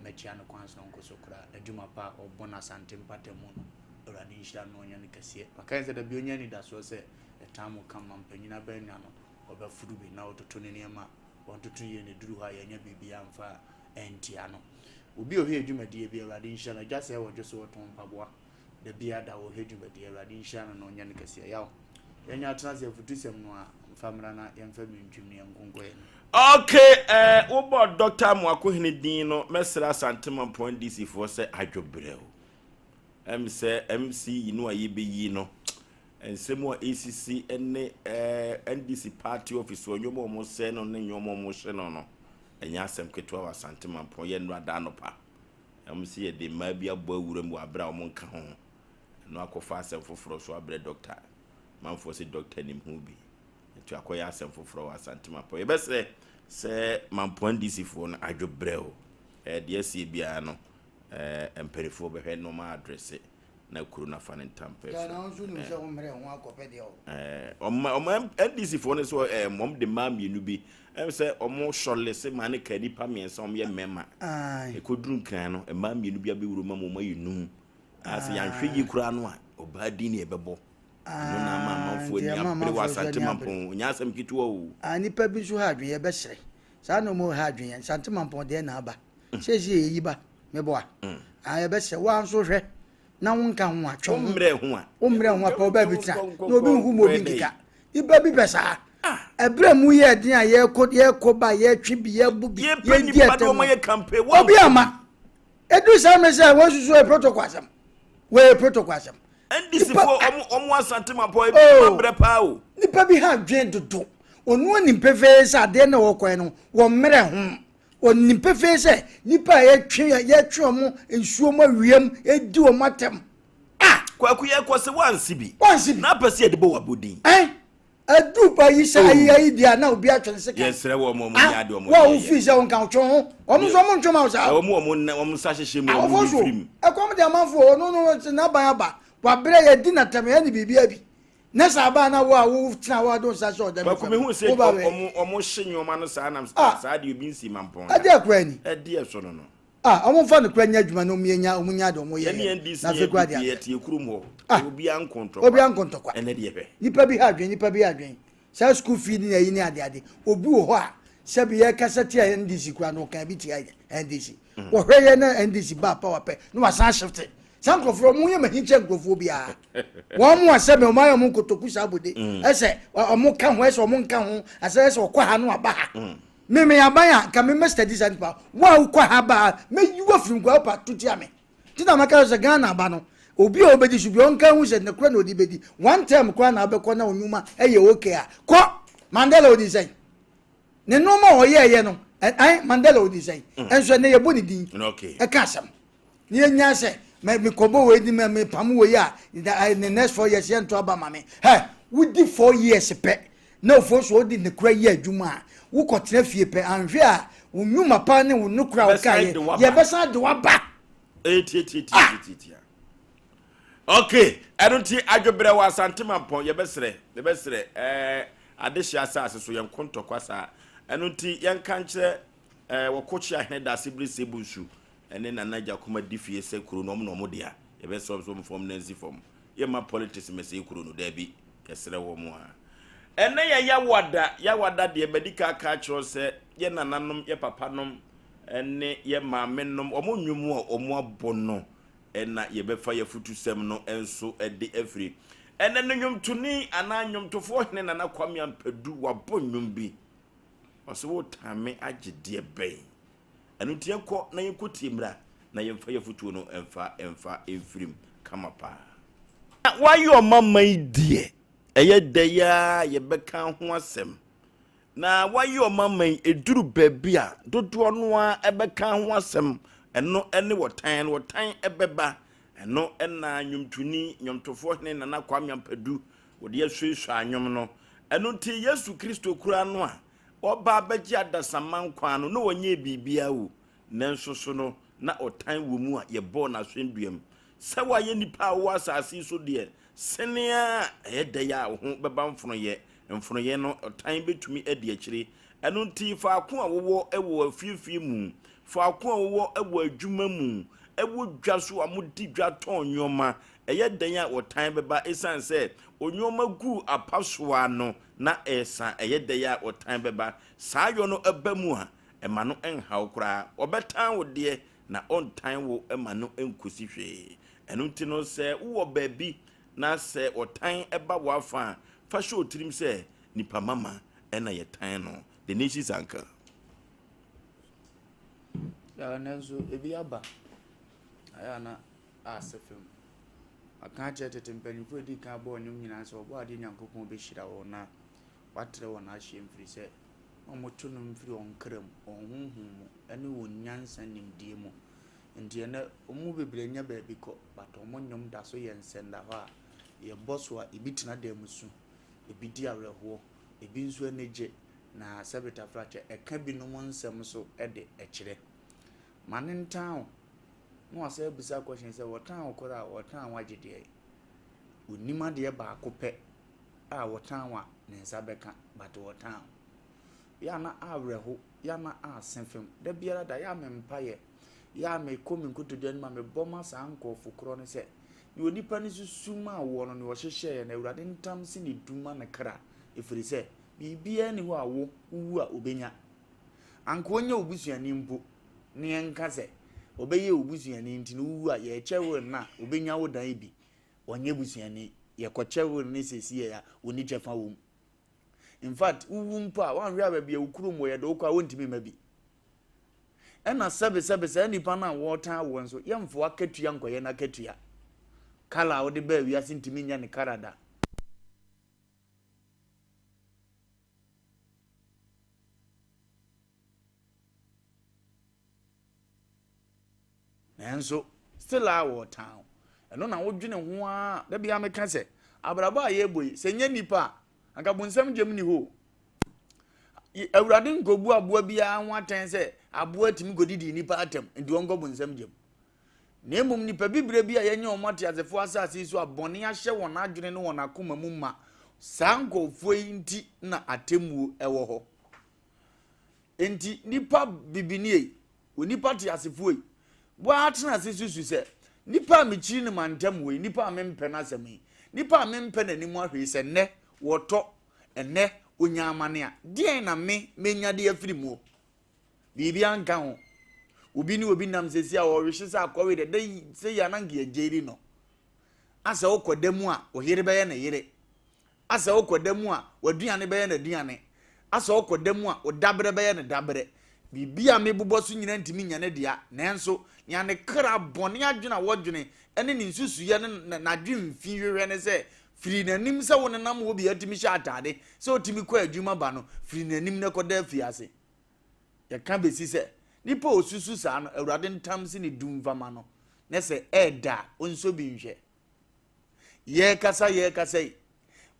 Mɛkyea no kwan sononko so koraa. N'adwuma pa a ɔbɔ no Asante mpata mu no, Awurade nhyira no na ɔnyɛ no kɛseɛ. Maka yɛn sɛ da bi ɔnya anidasoɔ sɛ ɛtaa mu ka ma mpanyin abannwa no, ɔbɛforo bi na ɔtoto ne nneɛma a wɔntoto yie na ɛduru hɔ a yɛanya biribiara mfa antia no. Obi a ɔhwɛ dwumadie bi, Awurade nhyira no. Agya sɛ ɔdwo so ɔtɔn mpaboa. Da biara da ɔhwɛ dwumadie, Awurade nhyira no na ɔnyɛ no kɛseɛ. Yaw, yɛnya atena ase afutusɛm no a, mfa mmra na yɛmfa mi ntwim na yɛnkonkɔ yɛn. Okay, eh, wobɔ Dr. Amoakohene din no, mɛsrɛ Asante Mampɔn DC foɔ sɛ adwobrɛ o. Ɛm sɛ MC yi no a yɛbɛyi no, nsɛm a ɛsisi ne eh, NDC party office wɔ nneɛma a wɔsɛe no ne nneɛma a wɔhyɛ no no, ɛnyɛ asɛm ketewa wɔ Asante Mampɔn. Yɛ nnora da anɔpa. Ɛm sɛ yɛde mmaa bi abɔ awura mu wɔ abere a wɔn nka ho. Ɛno akɔfa asɛm foforɔ so abrɛ dɔkta. Manfoɔ sɛ dɔkta nim ho bi. Nti akɔyɛ asɛm foforɔ wɔ Asante Mampɔn. Yɛbɛsrɛ sɛ Mampɔn NDC foɔ no adwo brɛ o. Ɛɛ deɛ asie biara no ɛɛ mpanimfoɔ bɛhwɛ na wɔn adrɛse na kuro no afa ne ntampa afira. Na nso nim sɛ wɔn mmerɛ ho akɔpɛ deɛ o. Ɛɛ wɔn wɔn NDC foɔ no nso ɛɛ wɔn de mmaa mmienu bi ɛm sɛ wɔn sɔle se maa ne ka nipa mmiɛnsa wɔn yɛ mmarima. Ɛkɔduru Nkran no mmaa mmienu bi abɛwura mu ama wɔn ayɛ num. Asɛ yɛanhwɛ yie koraa no a ɔbaa din ne ɛbɛbɔ. Ɛno na ama amanfoɔ ani abere wɔ Asante Mampɔn. Ɔnyɛ asɛm ketewa o. Ah, nipa bi nso ha adwene yɛbɛsrɛ. Saa na ɔmo ha adwene yɛn. Asante Mampɔn deɛ na aba. Seesei yɛyi ba, meboa. Ah, yɛbɛsrɛ. Wo ara nso hwɛ na wo nka ho a, twɛ wo ho. Wo mmerɛ ho a. Wo mmerɛ ho a, pɛ wo baabi tena. Na obi nhu ma obi nkeka. Nipa bi pɛ saa. Ɛberɛ mu yɛ den a yɛkɔ yɛkɔ ba yɛtwe bi yɛbo bi yɛdi ɛtɛm. Obi ama. Edu saa mmerɛ sɛ wɔn susu yɛ protocol asɛm. Wɔyɛ protocol asɛm. NDC fo ɔmo ɔmo Asante Mapɔ ebi oh. ma brɛ paa o. Nipa bi ha dwen dodo. Ɔno anim pefee sɛ adeɛ na wɔkɔɛ no wɔn mmerɛ ho. Ɔnim pefee sɛ nipa a yɛtwe yɛtwe wɔn nsuo mu awiam edi wɔn atɛm. Ah! Kwaku yɛ kɔ sɛ wansi bi. Wansi bi. Na apɛ sɛ yɛde bɔ wabodin. Ɛn adu ba yi sɛ ayi ayi deɛ a na obi atwe ne sekan. Yɛsrɛ wɔn wɔn nyɛ adeɛ wɔn yɛ. Wɔn a wofii sɛ wɔn ka ɔtwe ho wɔn nso wɔn ntwe ma wo saa. Wɔn wɔn nna wɔn nsa hyehyɛ mu wɔn ni firi mu. Ɛkɔm de amanfo ɔno no n'aban aba wabrɛ yɛ di n'atɛm yɛ ne biribi abi ne saa aba na wo a wo tena wo ado nsa hyɛ ɔda mi fam. Mehu sɛ wɔn wɔn hye nneɛma no saa nam saa deɛ obi nsi mampɔn. Ɛde akura ni. Ɛde ɛso no no. Ah, ɔmo nfa nokora nyɛ adwuma na ɔmo nya ɔmo nya de ɔmo yɛ yɛ NDC na afei kora de abrɛ. Yɛte kurom hɔ. Ah, obiara nko ntɔkwa. Obiara nko ntɔkwa. Ɛnɛ deɛ hwɛ. Nipa bi ha adwene, nipa bi ha adwene. Saa school fee ne ayi ne ade ade. Obi wɔ hɔ a sɛbi yɛ kasa tia NDC kura no ɔkan bi tia NDC. Mm. Wɔhwɛ yɛ na NDC ba power pɛ na wasan shift. Saa nkurɔfoɔ ɔmo yɛ mahi kyɛ nkurɔfoɔ biara. Wɔn mo asɛm ɔmo ayɛ ɔmo nkotoku saa bode. Mm. Ɛsɛ ɔmo ka ho ɛsɛ ɔmo nka ho asɛ ɛsɛ ɔkɔ ha no aba ha. Mm. Me me aban a nka me mɛ study saa nipa wo a wokɔ ha ba a mɛyi wo afiri nkwa wopa to tia me nti na maka sɛ Ghana aba no obi a ɔbɛdi so bi ɔnka hu sɛ ne korɛ na ɔde bɛdi one term koraa na wobɛkɔ na onyuma ɛyɛ okay a kɔ Mandela ɔdi sɛn ne nneɛma a ɔyɛɛyɛ no ɛn Mandela ɔdi sɛn ɛnso ɛnɛ yɛbɔ ne din ɛka asɛm Ne yɛ nyaa sɛ mɛ me kɔbɔ wei di mɛ me pam wei a ne next 4 years yɛ nto aba ma me hɛ wodi 4 years pɛ na ofo so odi ne kura yɛ adwuma a wokɔ tena fie pɛ anhwɛ a wo nnwuma pa ne wo nokora wo ka yɛ yɛbɛsan de waba. Etietietietiatia. Okay, ɛno nti adwobrɛ wɔ Asante Mampɔn yɛbɛsrɛ yɛbɛsrɛ ɛɛ adehye asase so yɛn ko ntɔkwa saa ɛno nti yɛnka nkyerɛ ɛɛ wɔkɔkye ahene daase bere sɛ nsu ɛne Nana Gyakoma di fie sɛ kuro no ɔmo na ɔmo dea, yɛbɛsrɛ wɔn sɛ ɔmo mfa ɔmo nan nsi fam, yɛmma politics mmɛsɛe kuro no, daabi, yɛsrɛ wɔn a. Ɛnɛ yɛ Yawada, Yawada deɛ madi ka aka akyerɛ wo sɛ yɛ nananom, yɛ papanom ɛne yɛ maamenom, ɔmo nnwom a ɔmo abɔ no ɛna yɛbɛfa yɛafutusɛm no nso ɛde afiri. Ɛnɛ no nnwomtoni anaa nnwomtofoɔ hene Nana Kwame Ampadu wabɔ nnwom bi, ɔse wotan me agye deɛ bɛn? Ɛno nti yɛnkɔ na yɛnkɔtie mmra na yɛmfa yɛn afotuo no mfa mfa mfirim kama paa. Na woayɛ ɔmamma yi deɛ, ɛyɛ dɛ yi ara yɛbɛka ho asɛm. Na woayɛ ɔmamma yi, ɛduru baabi a dodoɔ no ara ɛbɛka ho asɛm. Ɛno ne wɔtan no, wɔtan ɛbɛba. Ɛno na nnwomtoni, nnwomtofoɔ hene Nana Kwame Ampadu wɔde asuasua nnwom no. Ɛno nti Yesu Kristo kura no a, Ɔba abɛgye adasamma nkwa no, na ɔnyɛɛ biribiara o, nanso so no, na ɔtan wɔ mu a yɛbɔɔ no asɛnduam. Sɛ woayɛ nnipa a wowɔ asase yi so deɛ, sene ara a ɛyɛ dɛ a wo ho bɛba mfonoyɛ. Mfonoyɛ no, ɔtan bɛtumi adi akyire. Ɛno nti, faako a wowɔ wɔ afiefie mu, Faako a wowɔ wɔ adwuma mu, wɔ dwa so a modi dwa tɔn nneɛma, ɛyɛ dɛn a ɔtan bɛba esiane sɛ onneɛma guu apa so ara no na ɛresa? Ɛyɛ dɛn a ɔtan bɛba? Saa yɔ no ba mu a, mma no nhaw wo koraa. Ɔbɛtan wo deɛ, na ɔntan wo ma no nkosi hwee. Ɛno nti no, sɛ wowɔ baabi na sɛ ɔtan ba w'afa a, fa hyɛ wo tirim sɛ nipa mama na yɛtan no. The Nation's Anchor. Nanso ebi aba ayɛ a na ase fam. Aka akyerɛ tete mpanyimfo a edi kan bɔɔ nnwom nyinaa sɛ Ɔbɔadeɛ Nyankopɔn behyira wɔn na watrɛw wɔn ahyeɛ mfiri sɛ na wɔto nnwom firi wɔn kra mu, wɔn honhom mu, ne wɔn nyansa nimdeɛ mu. Nti ɛnɛ wɔn mu bebree anya baabi kɔ, but wɔn nnwom da so yɛ nsɛnnahɔ a yɛbɔ so a ebi tena dan mu su, ebi di awerɛhoɔ, ebi nso ani gye, na sɛbe tafrakyɛ ɛka binom nsɛm nso de kyerɛ. Ma no ntan wo na wasan abisa question sɛ wɔtan wo koraa a wɔtan wo agye deɛ? Ɔnim adeɛ baako pɛ a wɔtan wo a ne nsa bɛka but wɔtan wo. Yɛ a na awerɛho, yɛ a na ase fam. Da biara da yɛ a me mpaeɛ, yɛ a mekɔ me nkotodwe anim a mebɔ ma saa nkurɔfo korɔ no sɛ deɛ onipa no susu maa woɔ no, deɛ ɔhyehyɛeɛ no, Awurade ntam se ne du ma ne kra, ɛfiri sɛ biribiara nni hɔ a wo wowu a ɔbɛnya. Anka ɔnyɛ wo busuani mpo, na yɛnka sɛ ɔbɛyɛ wo busuani nti no wowu a yɛrekyɛ wo nna a ɔbɛnya wo dan bi. Ɔnyɛ busuani. Yɛkɔkyɛ wo no seesei a ɔnni kyɛfa wɔ mu. In fact, wowu mpo a woanhwɛ a baabi a wo kurom wɔ yɛde wo kɔ a wontumi mma bi. Ɛna sɛbesɛbe saa nipa no a wɔretan woɔ nso yɛmfa w'akatua nkɔyɛ n'akatua. Kala a wode baa wiase ntumi nyɛ ne kara da. Nanso still a wɔtan wo. Ɛno na wodwene ho ara. Da biara meka sɛ abrabɔ a yɛrebɔ yi sɛ nyɛ nipa a anka bonsam gyam ni hɔ o. Awurade nkɔbu aboa biara ho atɛn sɛ aboa tumi kɔdidi nipa atɛm nti ɔnkɔ bonsam gyam. Na mmom nnipa bibire bi a yɛnyɛ wɔn ateasefoɔ asase yi so a bɔne ahyɛ wɔn adwene ne wɔn akoma mu ma, saa nkurɔfoɔ yi nti na atemmuo wɔ hɔ. Enti nipa bibinie, onipa teasefoɔ yi, woatena ase susu sɛ, nipa a mekyiri no mantam wei, nipa a mempɛ n'asɛm yi, nipa a mempɛ n'anim ahwɛ yi, sɛ nnɛ wɔtɔ, ɛnnɛ ɔnya amane a, deɛn na me menya de afiri muo? Biribiara nka ho. Obi ne obi nam sɛsi a ɔrehye sɛ akɔwe dɛ dɛ sɛ yɛ ananka yɛgyeri no. Asɛ wokɔ da mu a wo yere bɛyɛ ne yere. Asɛ wokɔ da mu a w'aduane bɛyɛ n'aduane. Asɛ wokɔ da mu a wo daberɛ bɛyɛ ne daberɛ. Biribi a mebobɔ so nyinaa ntumi nyɛ ne dea, nanso nea ne kra bɔne adwene a wɔdwene ne ne nsusuiɛ ne n'adwemfi hwehwɛ ne sɛ firi n'anim sɛ wonenam hɔ bi atumi hyɛ atade sɛ ɔtumi kɔ adwuma ba no, firi n'anim na kɔda afiase. Yɛka bɛsi sɛ, nipa a ɔsusu saa no, Awurade ntam se ne du mfama no, na sɛ ɛɛda a, ɔnsɔ bi nhwɛ. Yɛrekasa yɛrekasa yi,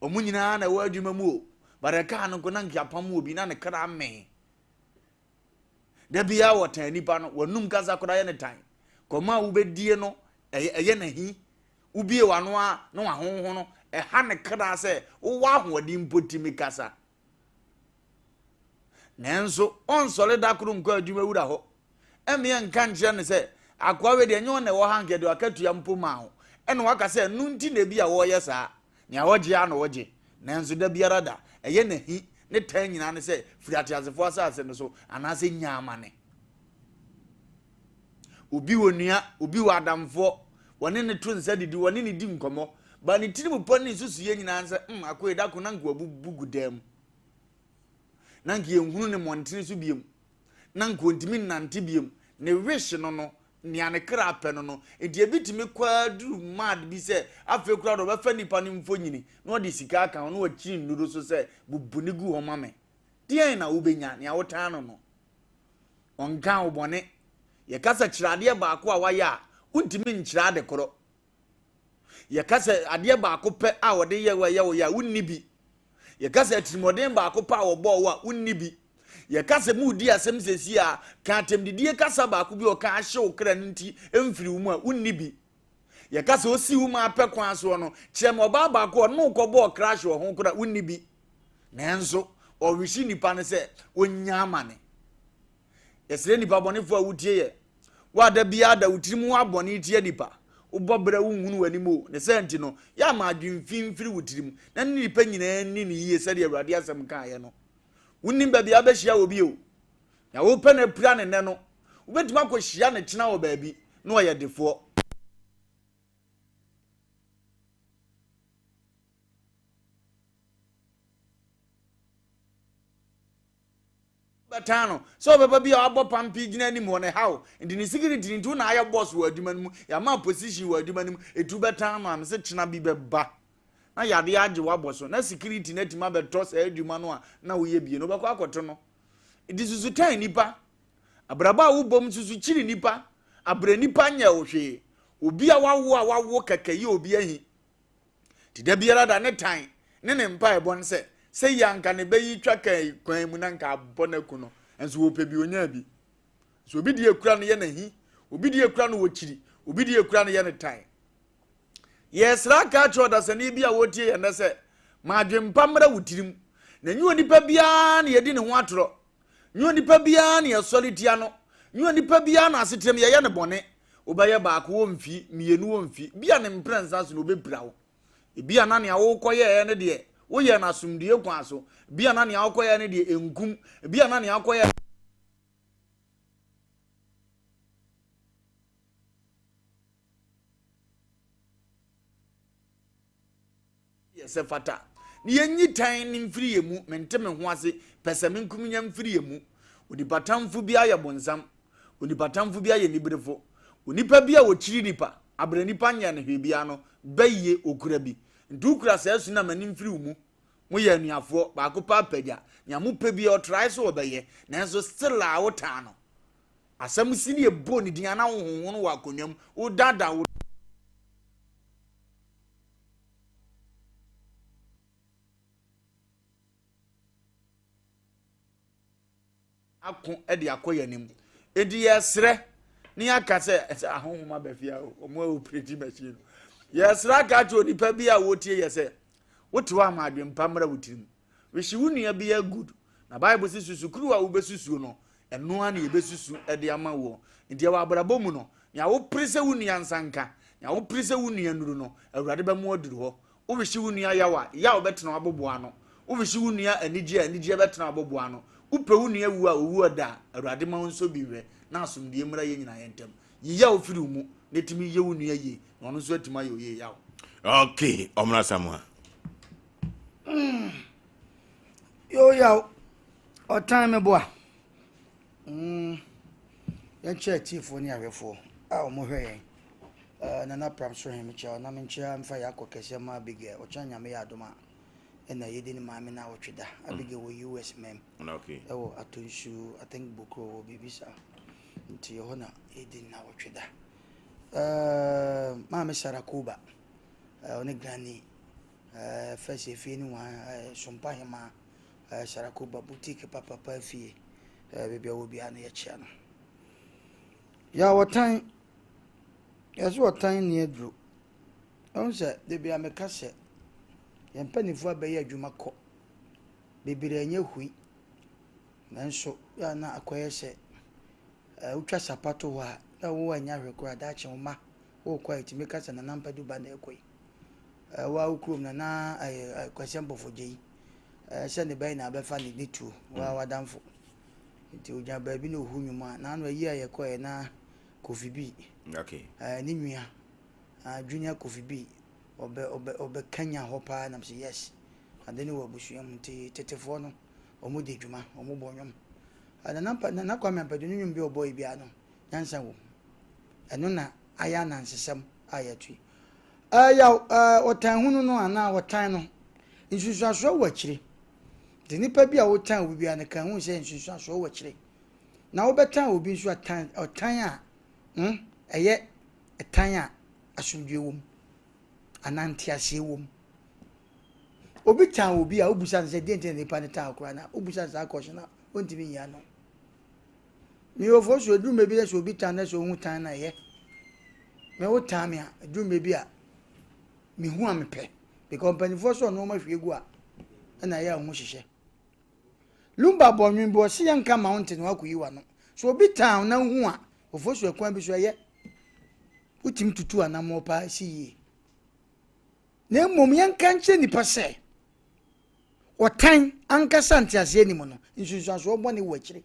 wɔn nyinaa na ɛwɔ adwuma mu o, but ɛkaa no nko na nka apam wɔ bi na ne kra mmee. Da biara wɔtan nipa no, wɔnum kasa koraa yɛ ne tan. Kɔma a wobɛdie no, ɛyɛ ɛyɛ n'ahi. Wobie w'ano a na wahonho no, ɛha ne kra sɛ wowɔ ahoɔden mpo tumi kasa. Nanso ɔnsɔre da koro nkɔ adwuma wura hɔ mmea nka nkyerɛ no sɛ akoa wei deɛ ɛnyɛ ɔna ɛwɔ ha nka ɛde akatua mpo maa wo ɛna waka sɛ ɛno nti na ebi a wɔreyɛ saa nea ɔgye a na ɔgye nanso da biara da ɛyɛ n'ahi ne tan nyinaa ne sɛ firi ateasefoɔ asase no so anaasɛ nya amane obi wɔ nua obi wɔ adamfoɔ wɔne ne to nsa didi wɔne ne di nkɔmmɔ ba ne tirim pɔ ne nsusuiɛ nyinaa sɛ mm akoe da ko na nka wabubu gu dan mu na nka yɛnhunu ne mmɔntene so biom na nka ɔntumi nnante biom ne wish no no nea ne kra pɛ no no nti ebi tumi kɔ aduru mad bi sɛ afei koraa de ɔbɛfa nipa no mfonyini na ɔde sika aka ho na wakyiri nnuro so sɛ bubu ne gu hɔ ma me deɛn na wobɛnya nea wotaa no no Ɔnkaa wo bɔne. Yɛka sɛ kyerɛ adeɛ baako a wayɛ a, wontumi nkyerɛ ade korɔ. Yɛka sɛ adeɛ baako pɛ a wɔde yɛ wo ɛyɛ wo yɛ a, wonni bi. Yɛka sɛ atirimuɔden baako pɛ a wɔbɔɔ wo a, wonni bi. Yɛka sɛ mudi asɛm sɛsi a, ka atɛmdidie kasa baako bi a ɔka ahye wo kra no nti mfiri wo mu a, wonni bi. Yɛka sɛ osi wo ma apɛ kwan soɔ no, kyerɛ me ɔbaa baako a ɔne wo kɔbɔɔ crash wɔ ho koraa, wonni bi. Nanso, ɔrehye nipa no sɛ ɔnya amane. Yɛsrɛ nnipa bɔnefoɔ a wotie yɛ. Wo a da biara da wo tirim ho abɔne tia nnipa, wobɔ bra wonhunu w'anim o, ne saa nti no, yɛ ama adwemfi mfiri wo tirim, na ne nnipa nyinaa nni no yie sɛdeɛ Awurade asɛm kaeɛ no. Wonnim baabi a wobɛhyia obi o. Nea wopɛ no apira no nnɛ no, wobɛtumi akɔhyia no kyena wɔ baabi na ɔyɛ defoɔ. Bɛtan no sɛ ɔbɛba bi a wabɔ pampe gyina anim hɔ no ɛhaw nti ne security nti wo na ayɛ boss wɔ adwuma no mu yɛama position wɔ adwuma no mu ɛtu bɛtan no a mese kyena bi bɛba na yadeɛ agye wabɔ so na security no atumi abɛtɔ saa adwuma no a na woyɛ bie no wobɛkɔ akɔto no nti susu tan nipa abrabɔ a wobom susu kyiri nipa abrɛ nipa nyɛ wo hwee obi a wawo a wawo kɛkɛ yɛ obi ahi Nti da biara da ne tan ne ne mpaebɔ ne sɛ, sɛ yi anka ne bɛ yi twa kaa yi kwan mu na nka abɔ no aku no, nso wɔpɛ bi onyaa bi. Nso obi deɛ ekura no yɛ n'ahi, obi deɛ ekura no wɔ kyiri, obi deɛ ekura no yɛ ne tan. Yɛsrɛ aka akyerɛ ɔdasani bi a wɔretie yɛn nnɛ sɛ, ma adwempa mmra wo tirim, na nyɛ onipa biara na yɛdi ne ho atorɔ. Nyɛ onipa biara na yɛsɔre tia no. Nyɛ onipa biara na asetenam yɛyɛ no bɔne. Wobɛyɛ baako wɔ mfi, mmienu wɔ mfi, bi a ne mprɛnsa so na obɛpira wo. Ebi a na nea wokɔyɛɛ no deɛ, woyɛɛ no asomdue kwan so. Ebi a na nea wokɔyɛɛ no deɛ, ɛnkum. Ebi a na nea wokɔyɛɛ Yɛ sɛ fata na yɛnyi tan no mfiri yɛn mu, mente me ho ase, pɛsɛmenkominya mfiri yɛn mu. Onipa tamfo biara yɛ bonsam, onipa tamfo biara yɛ niberefo. Onipa bi a ɔkyiri nipa, abrɛ nipa nyɛɛ no hwee biara no, bɛyie ɔkura bi. Nti wokura saa su no a m'ani mfiri wo mu. Moyɛ anuafoɔ, baako pɛ apagya, nea mopɛ biara ɔtrae sɛ ɔbɛyɛ, nanso still a wotaa no. Asɛm si ne yɛbɔ ne din a na wohonhono wɔ akonnwa mu, wodaadaa wo. Ako de akɔ yɛn anim. Enti yɛsrɛ ne yɛaka sɛ ɛsɛ ahonhom aba fie a wɔn a operate machine no. Yɛsrɛ aka akyerɛ onipa bi a wɔtie yɛ sɛ wote hɔ ama adwempa mmra wo tirim. Wihyi wo nua bi good. Na Bible sɛ susukuru a wobɛsusuo no, ɛno ara na yɛbɛsusu de ama woɔ. Nti ɛwɔ abrabɔ mu no, nea wopere sɛ wo nua nsa nka, nea wopere sɛ wo nua nnuru no, Awurade bɛma waduru hɔ. Wowehye wo nua yaw a, yaw bɛtena w'abobow ano. Wowehye wo nua anigye a, anigyeɛ bɛtena w'abobow ano. Wopɛ wo nua wuo a, owuo ɛda a, Awurade ma wo nsɔ bi nhwɛ, na asomdwoeɛ mmra yɛn nyinaa yɛn ntam. Yi yaw firi wo mu, na tumi yɛ wo nua yie, na ɔno nso atumi ayɛ wo yie. Yaw. Okay, ɔmra Samoa. Mm. Yo yaw, ɔtan me boa. Mm. Yɛnkyɛ atiefoɔ ne ahwɛfoɔ a wɔhwɛ yɛn. Uh, Nana Pram so hɛn mekyia na menkyia mfa yɛ akɔ kɛseɛ ma Abigail ɔkyena nyame yɛ adom a ɛna yɛdi ne maame na awɔtwe da mm. Abigail wɔ US mɛm ɛwɔ Atonsu I think Bokuro wɔ biribi saa nti ɛhɔ na yɛdi na awɔtwe da uh, maame Sarah Koba uh, ɔne granny uh, first efie ne wɔn uh, Sompa Hema uh, Sarah Koba boutique papapa fie uh, baabi a wɔ biara no yɛkyia no yɛ wɔtan Yɛse ɔtan nni aduro. Wohu sɛ da biara meka sɛ yɛn mpanimfoɔ abɛyɛ adwuma kɔ. Bebree anyɛ hui. Nanso yɛ a na akɔyɛ sɛ eh, wotwa sapa to hɔ a na wo annya hwee koraa daakye wo mma wokɔ a ɛtumi ka sɛ Nana Mpadu ba na ɛkɔ yi. Eh, wo a wo kurom Nana eh, eh, Kwasi Ampofo Gyei eh, sɛ ne bɛn na abɛfa ne, ne tuo, wo a w'adamfo. Nti ogyina baabi na ohu nnwom a, n'ano ayi a yɛkɔɛ na Kofi B. Okay. Eh, ne nua, uh, Junior Kofi B. Ɔbɛ ɔbɛ ɔbɛkanya hɔ paa nam sɛ yes. Ade ne wɔ abusua mu nti tetefoɔ no wɔn di dwuma, wɔn bɔ nnwom. Uh, Nana Mpa Nana Kwame Ampadu ne nnwom bi a ɔbɔ yi biara no nyansa wɔ mu. Ɛno na ayɛ anansesɛm a yɛto yi. Uh, yaw, uh, ɔtan hunu no anaa ɔtan no nsunsuansoɔ wɔ akyire. Nti nipa bi a wotan obi biara no kan hu sɛ nsunsuansoɔ wɔ akyire. Na wobɛtan obi nso a, tan ɔtan a hmm, ɛyɛ tan a asomdwoe wom anaa nteaseɛ wom. Obi tan obi a wobusa no sɛ deɛ nti na nipa no tan wo koraa na wobusa no saa kɔɔhyɛ no a ɔntumi nyi ano. Meyɔfoɔ so ɛduru mmerɛ bi sɛ obi tan na sɛ ɔhu tan no a ɛyɛ. Me wo tan me a ɛduru mmerɛ bi a mehu a mepɛ because mpanimfoɔ sɛ ɔno hwie gu a ɛna ɛyɛ a ɔho hyehyɛ. Lumba bɔ nwom bi ɔse yɛnka ma wo nte na wakoyi w'ano. So obi tan na hu a, ofosu ɛkwan bi so ɛyɛ. Wotumi tutu anammɔn paa si yie. Na mmom yɛnka nkyerɛ nnipa sɛ ɔtan ankasa nteaseɛ nni mu no, nsunsuansoɔ bɔne wɔ akyire.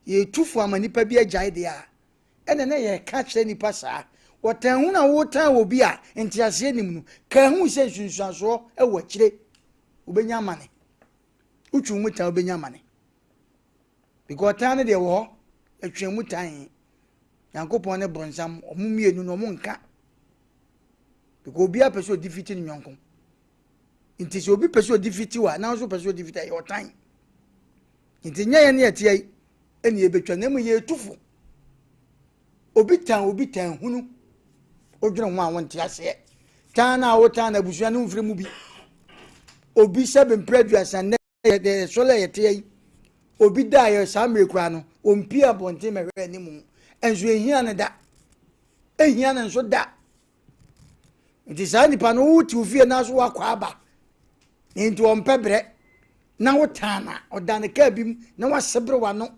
Yɛretu fo ama nnipa bi agyae deɛ a, ɛna na yɛreka kyerɛ nnipa saa. Ɔtan hunu a wotan obi a nteaseɛ nni mu no, ka hu sɛ nsunsuansoɔ wɔ akyire. Wobɛnya amane. Wotwe wo mu tan wobɛnya amane. Because ɔtan no deɛ wɔ hɔ, ɛtwe mu tan. Nyankopɔn ne bronsam, wɔn mmienu no wɔn nka. Because obiara pɛ sɛ ɔdi fiti ne yɔnko. Nti sɛ obi pɛ sɛ ɔdi fiti wa, na nso pɛ sɛ ɔdi fiti ɛyɛ ɔtan. Nti nyɛ yɛn ne ɛteɛ yi ɛne yɛbɛtwa na mmom yɛretu fo. Obi tan obi tan hunu. Wodwene ho a wonte aseɛ. Tan no a wotan no abusua no mfiri mu bi. Obi sɛ bemprɛ aduasa nnɛ yɛsɔre a yɛteɛ yi. Obi da a yɛ saa mmerɛ koraa no, ɔmpie abɔnten mɛhwɛ anim. Nso ɛhia no da. Ɛhia no nso da. Nti saa nipa no wote wo fie na so wakɔ aba. Nti ɔmpɛ brɛ na wotan na ɔda ne kaa bi mu na wasebere w'ano.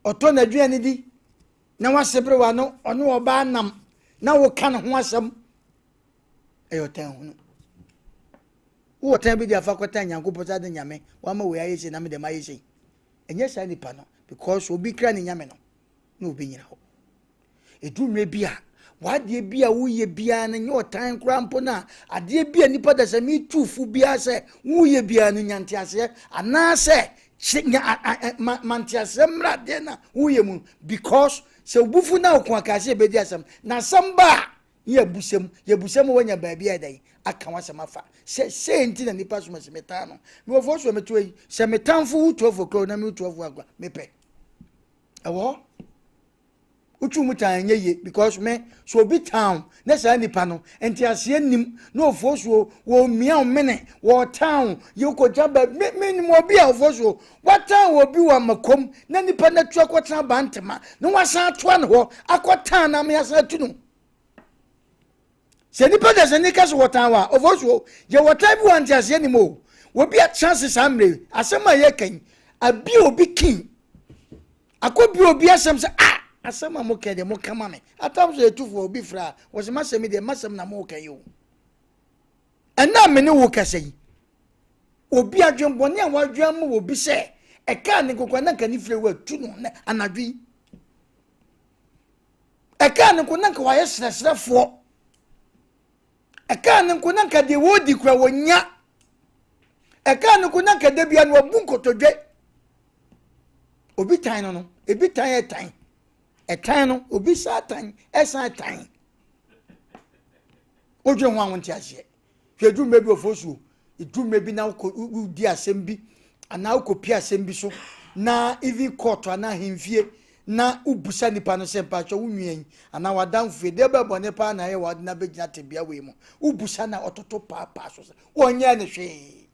Ɔtɔ n'aduane di na wasebere w'ano ɔne ɔbaa nam na woka ne ho asɛm. Ɛyɛ ɔtan hunu. Wowɔ tan bi de afa kɔtan Nyankopɔn sɛ ade nyame wama wei ayɛ sei na me deɛ mayɛ sei. Ɛnyɛ saa nipa no because obi kra ne nyame no na obi nyina hɔ. Ɛduru mmerɛ bi a, w'adeɛ bi a woyɛ biara no nyɛ ɔtan koraa mpo no a, adeɛ bi a nipa da sɛ metu fo biara sɛ woyɛ biara no nya nteaseɛ anaasɛ nya ma, ma nteaseɛ mmra adeɛ no a woyɛ mu because sɛ wobufu na woko aka sɛ yɛbɛdi asɛm na asɛm ba a ne yɛbusɛm yɛbusɛm wanya baabi a ɛdɛn aka w'asɛm afa sɛ sei nti na nipa som sɛ metan no mewɔfoɔ so metoa yi sɛ metamfo wo 12 o'clock na me 12 o'clock mepɛ ɛwɔ hɔ wotwi mu tan ɛnyɛ yie because me so obi tan na saa nipa no nteaseɛ nim na ofuo so wɔmia wo mene wɔtan yɛ kɔgya ba me me nim obi a ofuo so watan wɔ bi wɔ amakom na nipa no atu akɔtena bantema na wasan atoa ne hɔ akɔtan na ame asan atu no sɛ nipa da sɛ nika so wɔtan wa ofuo so yɛ wɔtan bi wɔ nteaseɛ nim o obi atena ase saa mmerɛ asɛm a yɛka yi abi obi kin Akɔ bi obi asɛm sɛ ah asɛm a moka deɛ moka ma me atam so ɛtufoɔ obi frɛ a wɔsɛ masɛm deɛ masɛm na moka yi o ɛna me ne wo kasa yi obi adwenbɔne a wadwen ma obi sɛ ɛkaa ne nkokora na nka ne fie watu no na anadwo yi ɛkaa ne nko na nka wayɛ serɛserɛfoɔ ɛkaa ne nko na nka deɛ wɔredi kura wɔnya ɛkaa ne nko na nka da bia no wabu nkotodwe obi tan no no ebi tan ɛtan ɛtan no obi saa tan ɛsan tan wodwe ho a wonte aseɛ hwɛ dwuma bi ɔfo suo dwuma bi na wokɔ wodi asɛm bi anaa wokɔpie asɛm bi so na even court anaa ahemfie na wobusa nipa no sɛ mpakyɛ wo nua yi anaa w'adamfo yi deɛ bɛɛ bɔne paa na ayɛ wɔ ade na bɛgyina tebea wei mu wobusa na ɔtoto paapaa so sɛ wɔnyɛ ne hwee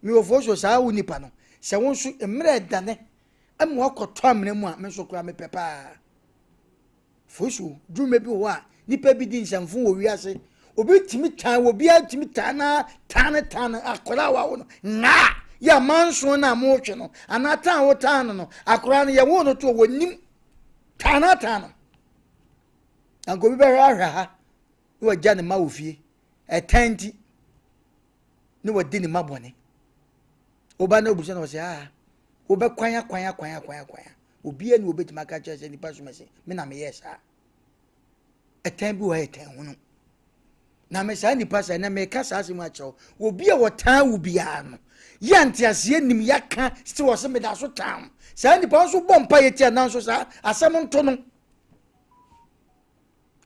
mewɔfoɔ so saa wo nipa no sɛ wo nso mmerɛ ɛdane ama wakɔtɔ amena mu a me nso koraa mepɛ paa Fosu, dwuma bi wɔ hɔ a nipa bi di nsɛmfo wɔ wiase. Obi tumi tan wɔ obiara tumi tan na tan ne tan no akwadaa a wawo no ngaa yɛ amanson no a motwe no anaa tan a wotan no no akwadaa no yɛwo no to wɔ nim tan na tan no. Na nka obi bɛhwɛ ahwɛ ha na wagya ne mma wɔ fie ɛtan nti na wadi ne mma bɔne. Woba na obusa na ɔsɛ ah wobɛkwan akwan akwan akwan akwan. Obiara ni obetumi aka kyerɛ sɛ nipa som ɛsɛ me na meyɛɛ saa. Ɛtɛn bi wɔ hɔ ɛtɛn hunu. Na me saa nipa sɛ na meka saa asɛm akyerɛ wo. Obi a wɔtaa wo biara no yɛ nteaseɛ nim yɛaka sɛ wɔ sɛ meda so taa saa nipa nso bɔ mpa yɛ tia nanso saa asɛm nto no.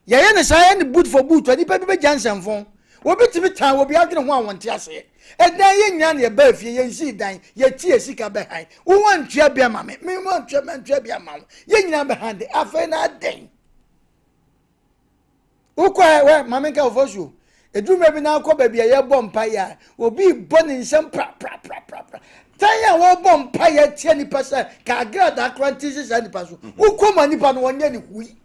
Yɛyɛ no saa, yɛ no boot for boot a, nipa bi bɛgya nsɛmfo. Obi tumi tan obi adwene ho a wɔnte aseɛ. Ɛdan yɛn nyinaa na yɛbaa fie, yɛnsii dan, yɛte yɛ sika bɛhan. Wo wantua bi ama me, me wantua mantua bi ama wo. Yɛn nyinaa bɛhan de, afei na adɛn? Wokɔ ɛ, wɛ, maame nka wofɔ suo. Ɛduru mmerɛ bi na akɔ baabi a yɛbɔ mpaeɛ a, obi bɔ ne nsam praprapraprapra. Tan a wɔbɔ mpaeɛ atia nipa sɛ ka agradaa koraa nti sɛ saa nipa so. Wokɔ mu a nipa no wɔnyɛ ne hui.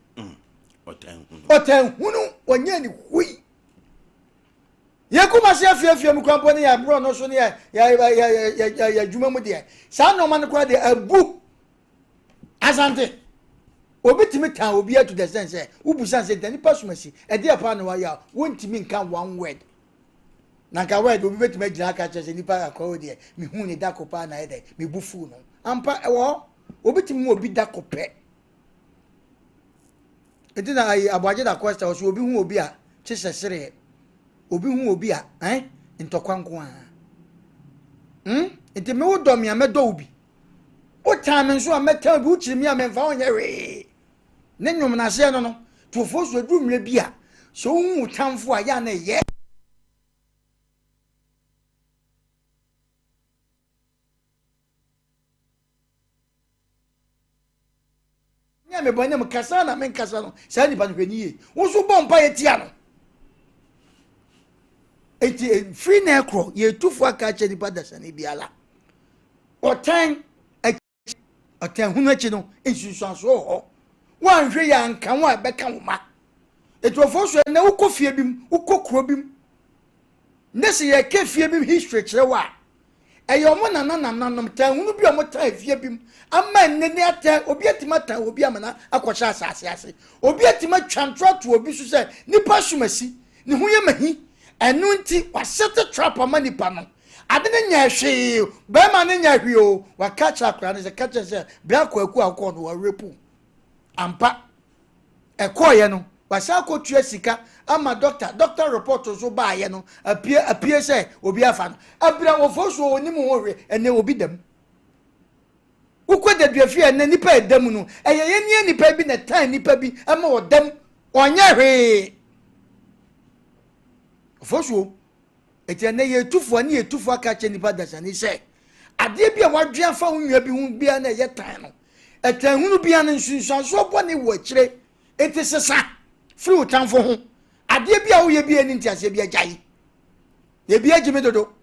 Ɔtan hunu wɔnyɛ ne hui. Yɛn Kumasi afiafia mu koraa mpo ne yɛn borɔno so ne yɛ yɛ yɛ yɛ yɛ yɛ adwuma mu deɛ saa nneɛma no koraa deɛ abu asante obi tumi tan obi to the sense sɛ wobusa sɛ nta nipa sumasi ɛdeɛ paa na wayɛ a wontumi nka one word na nka word obi bɛtumi agyina aka kyerɛ sɛ nipa akɔrɔ deɛ mehu ne dako paa na ayɛ dɛ mebu fuu no ampa ɛwɔ hɔ obi tumi hu obi dako pɛ Nti na ayi aboagye da kɔsta ɔso obi hu obi a kye sɛ sereɛ obi hu obi a eh ntɔkwa nko a hmm nti me wo dɔ me a mɛdɔ wo bi wo tan me nso a mɛtan bi wo kyiri me a memfa wo nyɛ hwee ne nnwom no aseɛ no no tofoɔ so aduru mmerɛ bi a sɛ wohu wo tamfo a yɛ a na ɛyɛ Nyɛ me bɔne mu kasa na menkasa no saa nipa no hwɛ ne yie wo nso bɔ mpa yɛ tia no eti efiri na ɛkorɔ yɛtufo aka akyɛ nipa dasani biara ɔtan akyi ɔtan hunu akyi no nsunsuansoɔ wɔ hɔ woanhwɛ yɛ anka ho a ɛbɛka wo ma etuofoɔ so ɛnɛ wokɔ fie bi mu wokɔ kuro bi mu ne sɛ yɛka fie bi history kyerɛ wo a Ɛyɛ wɔn nana nananom tanhunu bi a wɔtan afie bi mu ama ɛnnɛ ni atɛn. Obi atumi atan obi ama no akɔhyɛ asase ase. Obi atumi atwa ntorɔ ato obi so sɛ nipa som asi, ne ho yɛ mahi. Ɛno nti, wasɛte trap ama nipa no. Ade no nyɛɛ hwee, barima no nyɛɛ hwee o. Waka akyerɛ akwadaa no sɛ, ka kyerɛ sɛ bra kwaku a wokɔɔ no wɔrepu wo. Ampa. Ɛkɔeɛ no, wasan akɔtua sika ama dɔkta. Dɔkta report nso baeɛ no, apue apue sɛ obi afa no. Abira wɔfɔ so ɔnim ho hwee, ɛnɛ obi da mu. Wokɔ daduafie a ɛnɛ nipa ɛda mu no, ɛyɛ yɛn nua nipa bi na ɛtan nipa bi ma ɔda mu, ɔnyɛ hwee. Ɔfɔ so Enti ɛnnɛ yɛtu fo ne yɛtu fo aka akyerɛ nnipa dasani sɛ adeɛ bi a wadwen afa wo nua bi ho biara na ɛyɛ tan no, ɛtan hunu biara no nsunsuansoɔ bɔne wɔ akyire. Enti sesa firi wo tamfo ho. Adeɛ bi a woyɛ bi a ɛni nteaseɛ bi agyae. Na ebi agye me dodo.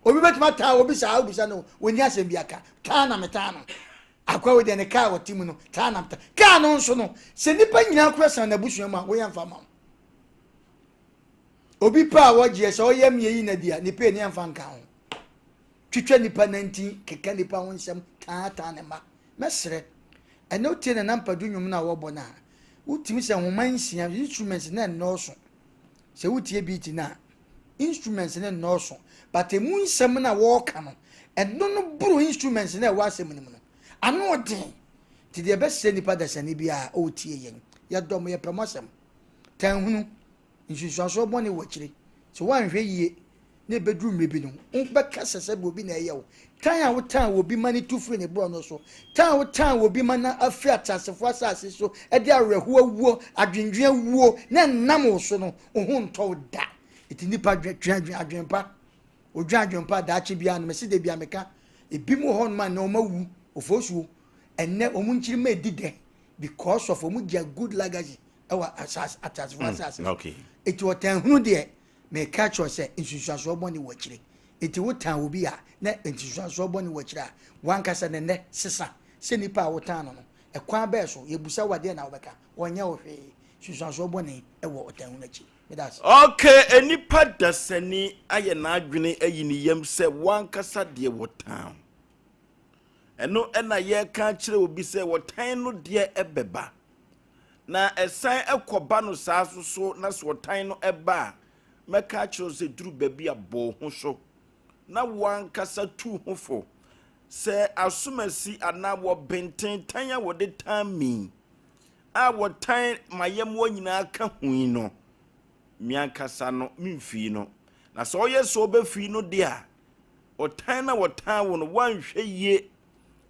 Obi bɛtumi ataa obi saa wobisa no wɔnni asɛm bi aka. Taa na metaa no. Akwa wei deɛ ne kaa wɔte mu no taa na metaa. Kaa no nso no sɛ nnipa nyinaa kora san n'abusua mu a woyɛ mfa ma wo. Obi pɛ a wɔgyeɛ sɛ ɔyɛ mmeɛ yi na di a ne pɛ ni ɛmfa nka ho. Twitwa nipa nantin, keka nipa ho nsɛm, taataa ne mma. Mɛsrɛ, ɛnɛ wotie Nana Mpadu nnwom no a wɔbɔ no a, wotumi sɛ nhoma nsia, instruments no ɛnnɔɔso. Sɛ wotie beat no a, instruments no nnɔɔso, but emu nsɛm no a wɔreka no, ɛno no boro instruments no a ɛwɔ asɛm no mu no. Ano ɔden. Nti deɛ ɛbɛsrɛ nipa dasani biara a ɔretie yɛn, yɛdɔ mo, yɛpɛ mo asɛm. Tanhunu. Nsunsuansoɔ bɔne wɔ akyire. Sɛ woanhwɛ yie na ɛbɛduru mmerɛ bi no, wobɛka sɛ sɛdeɛ obi na ɛyɛ wo. Tan a wotan obi ma no tu firi ne borɔno so, tan a wotan obi ma no afiri ateasefoɔ asase so de awerɛhoɔ awuo, adwendwen awuo na ɛnam wo so no, wo ho ntɔ wo da. Enti nnipa dwen adwen pa. Wodwen adwen pa daakye biara no, mese da biara meka, ebinom wɔ hɔnom a nnɛ wɔn awu, ofosuo, ɛnnɛ wɔn nkyirimma edi dɛ because of wɔn gya good legacy ɛwɔ asase ateasefo mm, asase so eti ɔtan hunu deɛ meka kyerɛ sɛ nsunsuansoɔ bɔne wɔ akyire eti wotan obi a na nsunsuansoɔ bɔne wɔ akyire a wankasa ne nnɛ sesa sɛ nipa a wotan no no ɛkwan bɛɛ so yɛbusa wadeɛ na wobɛka wɔnyɛ wo hwee nsunsuansoɔ bɔne ɛwɔ ɔtan hunu akyi. Okay, nipa dasani ayɛ n'adwene ayi ne yam sɛ wankasa deɛ wɔtan. Ɛno ɛna yɛka kyerɛ obi sɛ wɔtan no deɛ ɛbɛba. Na ɛsan kɔba no saa nso so na sɛ ɔtan no ba a, mɛka akyerɛ wo sɛ duru baabi a bɔ wo ho so na wo ankasa tu ho fo sɛ asomasi anaa wɔbenten tan a wɔde tan mi a wɔtan mayɛmmoa nyinaa ka ho yi no, me ankasa no memfii no. Na sɛ ɔyɛ sɛ ɔbɛfii no deɛ a, ɔtan na wɔtan wo no, woanhwɛ yie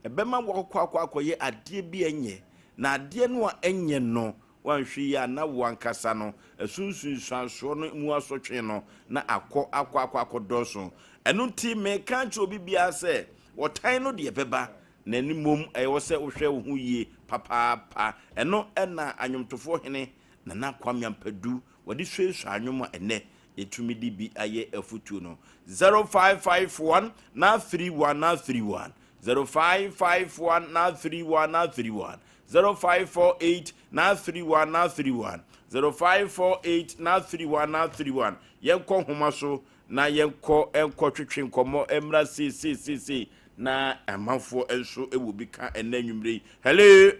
Ɛbɛma woakɔ akɔ akɔyɛ adeɛ bi a ɛnyɛ, na adeɛ no a ɛnyɛ no, woanhwɛ yie a na wo ankasa no, ɛso nsunsuansoɔ no mu asotwe no na akɔ akɔ akɔ akɔdɔɔso. Ɛno nti meka akyerɛ obi biara sɛ, ɔtan no deɛ ɛbɛba, na ɛno mmom ɛwɔ sɛ wohwɛ wo ho yie papaapa. Ɛno na anwomtofoɔ hene Nana Kwame Ampadu wɔde suasua anwom a ɛnnɛ yɛtumi de bi ayɛ afutuo no. 0551 931 931 0551 931 931 0548 931 931 0548 931 931. Yɛnkɔ nhoma so na yɛnkɔ nkɔ twetwe nkɔmmɔ mmra seeseeseesei na amanfoɔ nso wɔ bi ka ɛnɛ anwummerɛ yi. Hello.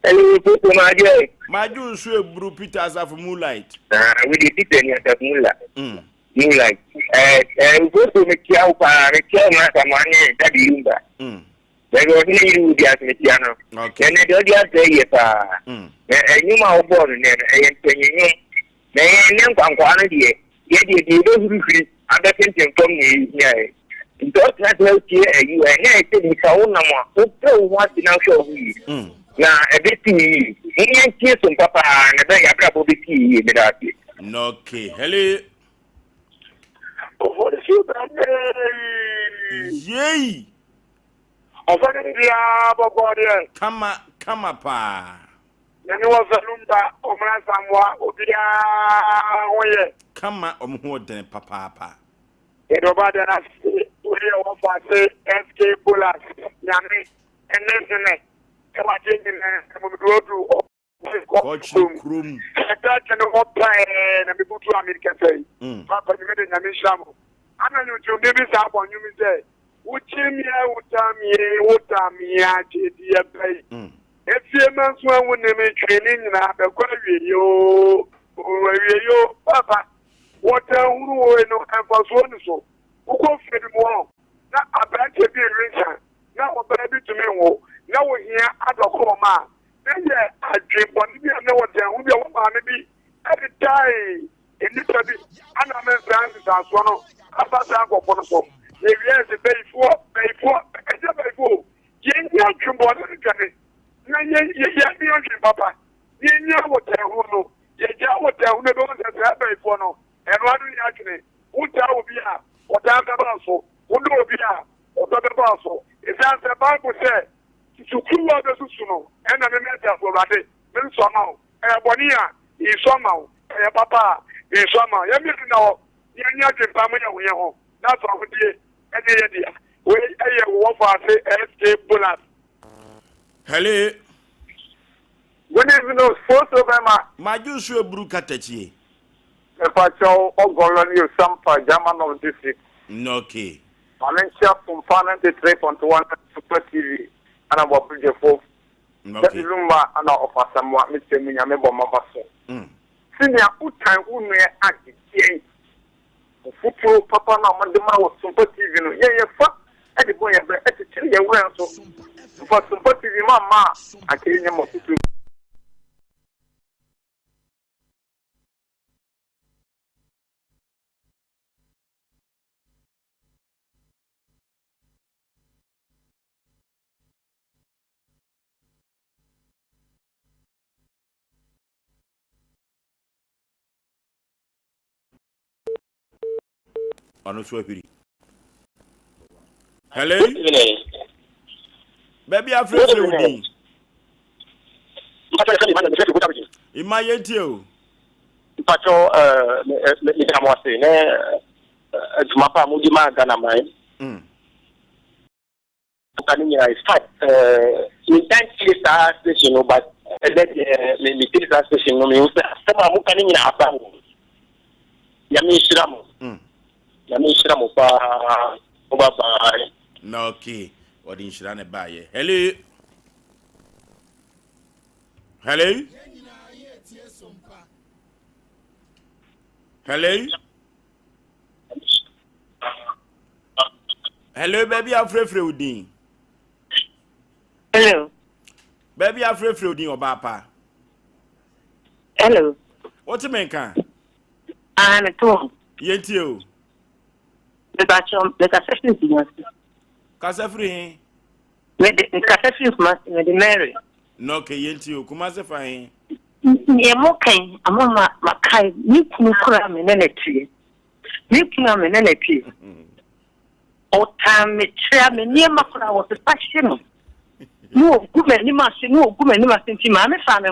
Hello, Popo Maadwo. Maadwo nso eburu Peter Asafo Moonlight. Ah, we de Peter ni Asafo Moonlight. Moonlight. Eh, eh, Popo metia wo paa, metia wo masa mo ane Daddy Lumba. Baabi ɔhene yere wo bi ase metia no. Okay. Na ɛnɛ deɛ ɔde asɛ yie paa. Na ɛnwom a wobɔɔ no nɛ no, ɛyɛ mpanyin nwom. Na yɛn ne nkwankwaa no deɛ, yɛ deɛ deɛ yɛbɛhurihuri abɛtenten fam na ɛhia yɛ. Nti ɔtena ase na wotie ayi a, ɛnɛ ɛsɛ nipa wonam a, wobrɛ wo ho ase na wohwɛ wo ho yie. Na ɛbɛsi wo yie. Momma yɛntie som papa na ɛbɛ yɛabrabɔ bɛsi yɛ yie. Meda ase. Okay. Hello. Oforisuo bɛn Yei. Ɔfɛ ne biara bɔkɔɔ deɛ. Kama kama paa. Nyame wɔ fɛ Lumba ɔmena Samoa obiara ho yɛ. Kama ɔmo ho ɔdene papaapa. Yɛde ɔba deɛ no ase wei yɛ wɔfa ase SK Bolas Nyame ɛne hene ɛwɔ adeɛ nyinaa mu mede wadu Kɔkyere kurom. Ɛda kyɛ ne hɔ pɛɛ na mebutu a merekasa yi. Papa nyame de Nyame nhyira mo. Ana nnwontomde bi saa bɔ nnwom sɛ wokyi mie wotamie wotamie agyedeɛ bɛyi. Efie ma nso a wonim twe ne nyinaa bɛkɔ awie yoo awie yoo papa wɔtan huru wɔ no mfasoɔ ni so wokɔ fie bi mu hɔ na aberanteɛ bi rewe nsa na ɔbaa bi tumi nwo na wohia adɔkɔ ɔma a na yɛ adwembɔne bi a na wɔtan ho bi a wɔ maame bi ɛde tae nnipa bi ana me nsa nsesasoɔ no aba saa nkɔfo no so yɛwie sɛ bɛyifoɔ bɛyifoɔ ɛnyɛ bɛyifoɔ yɛnyɛ adwembɔne no dwane na yɛnyɛ adwen papa yɛnyɛ wɔtan ho no yɛgya wɔtan ho no ɛbɛhu sɛ saa bɛyifoɔ no ɛno ano ne adwene wotaa obi a ɔdan bɛba so wodɔ obi a ɔdɔ bɛba so ɛsiane sɛ Bible sɛ susukuruwa bɛsusu no ɛna me mɛta Awurade me nsɔ ama wo ɛyɛ bɔne a nsɔ ama wo ɛyɛ papa a nsɔ ama wo yɛmmienu na hɔ yɛnyɛ adwen pa mo yɛ ho yɛ ho na afa ahodie ɛne yɛ dea wei ɛyɛ wɔfa ase SK Bolas. Hello. Good evening, Foso Bema. Maadwo nso eburu katakyie. Mepakyɛw ɔgɔlɔ ne Osampa German of District. Okay. Maame nkyia Sompa 93.1 Super TV ana bɔbɔdwefo. Okay. Daddy Lumba ana ɔfa Samoa mekyɛ mu Nyame bɔ mmaba so. Sɛnea wotan wo nua agye deɛn. Mfuturo papa no a wɔde ma wɔ Sompa TV no yɛn yɛfa ɛde bɔ yɛn brɛ ɛkyekyere yɛn werɛ nso. Mfa Sompa TV ma mma a anka yɛnyɛ mmɔ futuro. Ɔno nso ahwiri. Hello. Baabi afrɛfrɛ wo din. Ima yɛntie o. Mpatwɔ meda mo ase ne adwuma pa a modi ma Ghana man. Nka ne nyinaa in fact mentan tie saa station no, but ɛnɛ deɛ metie saa station no mehu sɛ asɛm a moka ne nyinaa aba wo. Nyame nhyira mo. Nyame nhyira mo paa. Mo bye bye. Na okay. Ɔde nhyira ne baayɛ. Hello. Hello. Hello. Hello, baabi afrɛfrɛ wo din. Hello. Baabi afrɛfrɛ wo din ɔbaa pa. Hello. Wote me nka? Ah, me to. Yɛntie o. Mepakyɛw, mekasa firi Kumasi. Kasa firi he? Mede mekasa firi Kumasi, mede Mary. Na okay, yɛntie o. Kumasi fa he? Deɛ mo kan ama ma makae me kunu kora me ne ne teɛ. Me kunu a me ne ne teɛ. Ɔtaa me kyerɛ me nneɛma koraa wɔpepa hye no. Ne ogu m'anim ase, ne ogu m'anim ase nti maame faa me ho.